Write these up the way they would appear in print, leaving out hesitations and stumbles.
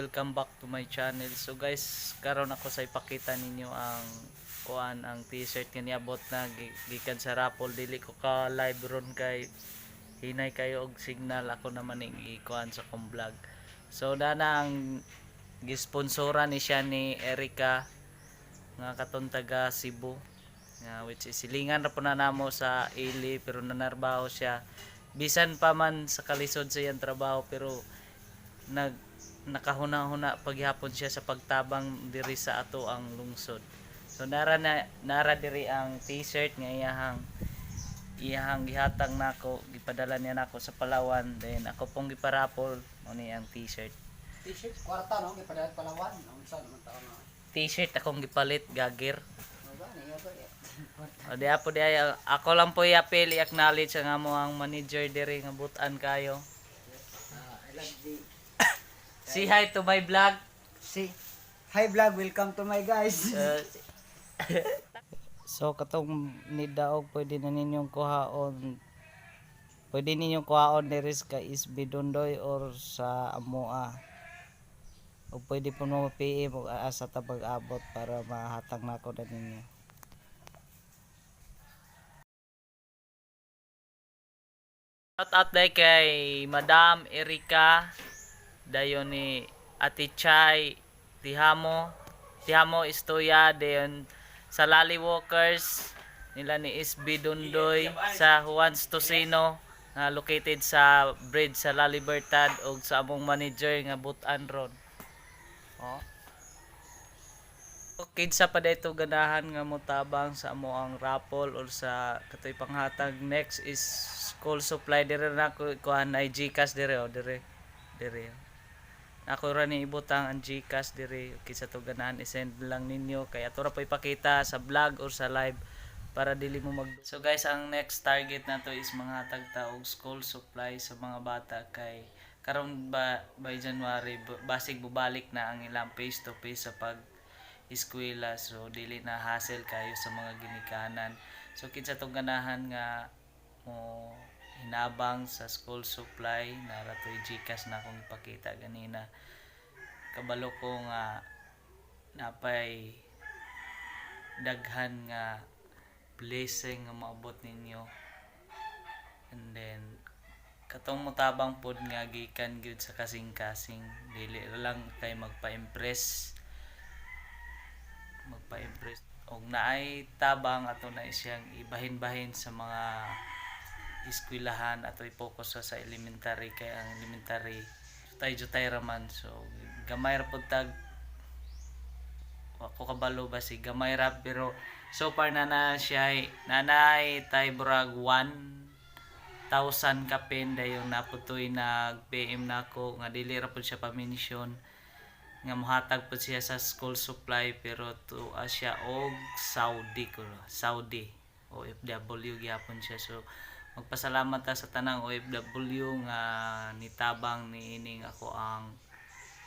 Welcome back to my channel. So guys, karon ako sa ipakita ninyo ang kuan, ang T-shirt nga niabot na gikan sa raffle. Dili ko ka live ron kay hinay kayo og signal. Ako naman ning ikuan sa akong vlog. So dana ang gisponsoran ni siya ni Erika nga katong taga Cebu nga which is silingan ra po na namo sa Ili, pero nanarbaho siya bisan pa man sa kalisod sa iyang trabaho, pero nakahuna-huna paghapon siya sa pagtabang diri sa ato ang lungsod. So nara na nara diri ang T-shirt nga iyahang iyahang gihatag nako, gipadala niya nako sa Palawan, then ako pong giparaffle mo ni ang T-shirt. T-shirt, kwarta no, gipadala Palawan. Unsa naman taon no? T-shirt akong gipalit gagir. Ano ba niya ba? Kwarta. O di po di ay, ako lang po i-appeal, i-acknowledge ang amo ang manager diri nga butan kayo. Ah, I love the Say hi to my vlog. See. Hi vlog, welcome to my guys. So katong nidaog pwede na ninyong kuhaon. Pwede ninyong kuhaon diri sa SB Dondoy or sa Amoa. O pwede po mo PM og asa ta pag-abot para mahatag nako na ninyo. Shout out day kay Madam Erika, dayon ni Ate Chay Tihamo Tihamo Istoya, dayon sa Lali Walkers nila ni SB Dundoy, sa Juan Tocino nga located sa bridge sa La Libertad, ug sa among manager nga Butan ron. Oh. Kinsa pa dito ganahan nga motabang sa amo ang raffle or sa katoy panghatag. Next is school supply. Dire na ko kuan ay GCash dire, oh, dire dire ako ra ni ibutang ang GCash dire. Kinsa to ganahan, i-send lang ninyo kay ato ra pa ipakita sa vlog or sa live para dili mo mag. So guys, ang next target nato is manghatag ta og school supply sa mga bata kay karon ba by January basig bubalik na ang ilang face to face sa pag eskwela, so dili na hassle kayo sa mga ginikanan. So kinsa tong ganahan nga mo hinabang sa school supply, nara to'y GCash na akong ipakita ganina. Kabalo ko nga napay daghan nga blessing nga maabot ninyo. And then katong motabang pod nga gikan gyud sa kasing-kasing, dili lang kay magpa-impress magpa-impress og naay tabang, ato na siyang ibahin-bahin sa mga eskwelahan. Ato i-focus sa elementary kay ang elementary jutay jutay ra man, so gamay ra pud tag, wa ko kabalo ba si gamay ra, pero so far na na siya nanay tay burag 1,000 kapin. Dayon naputoy nag PM nako nga dili ra pud siya pa-mention nga mohatag pud siya sa school supply, pero tuwa siya og Saudi ko, Saudi OFW gyapon siya. So magpasalamat ta sa tanang OFW nga nitabang niining ako ang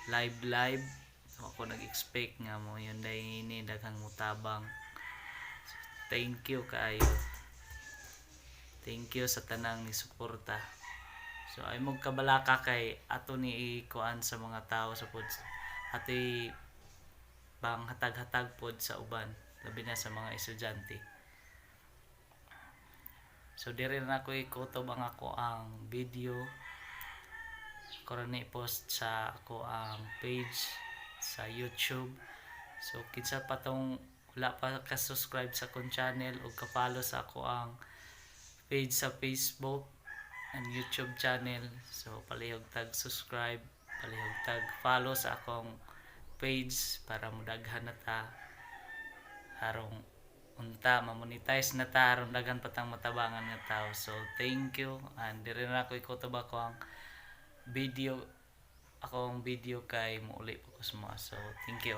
live live. So ako nag-expect nga mo yun dahil ini daghang mutabang. So, thank you kaayo, thank you sa tanang ni suporta. So ay mo kabalaka kay ato ni ikuan sa mga tao sa pod, atoy panghatag-hatag pod sa uban, labi na sa mga estudyante. So diri na ako ikutob ang ako ang video ko rin i-post sa ako ang page sa YouTube. So kinsa pa tong wala pa ka-subscribe sa akong channel o ka-follow sa ako ang page sa Facebook and YouTube channel, so palihog tag subscribe, palihog tag follow sa akong page para mudaghan na ta harong unta ma-monetize na ta, aron daghan pa tang matabangan nga tao. So thank you, and diri na ako ikutob ako ang video, akong video kay muuli pa ko sa mga. So thank you.